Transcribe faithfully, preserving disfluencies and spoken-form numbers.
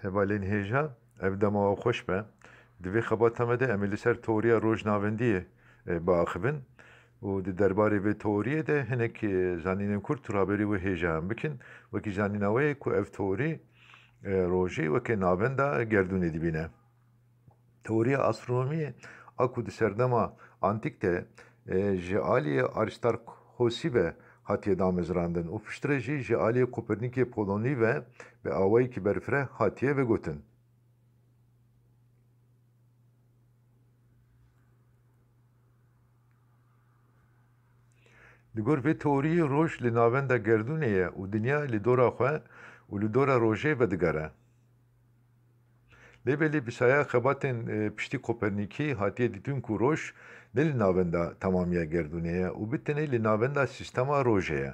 Hevalên hêja, ev dema we xweş be. Di vê xebata me de em ê li ser teoriya rojnavendiyê, e, biaxivin û di derbarê vê teoriyê de hinek, e, zanînên kurt tu raberî wê hêjayan bikin. Wekî zanîna we ye ku ev teorî, e, rojê weke navenda gerdûnê dibîne. Teoriya astronomiyê a ku di serdema antîk de, e, ji aliyê Aristarkhosî ve hatiye damezrandin û piştre jî ji aliyê Kopernîkê Polonî ve bi awayekî berfireh hatiye vegotin. Li gor vê teoriyê roj li navenda gerdûnê ye û dinya li dora xwe û li dora rojê vedigere. Lê belê bi saya xebatên, e, piştî Kopernîkî hatiye dîtin ku roj ne li navenda temamiya gerdûnê ye û bi tenê li navenda sîstema rojê ye.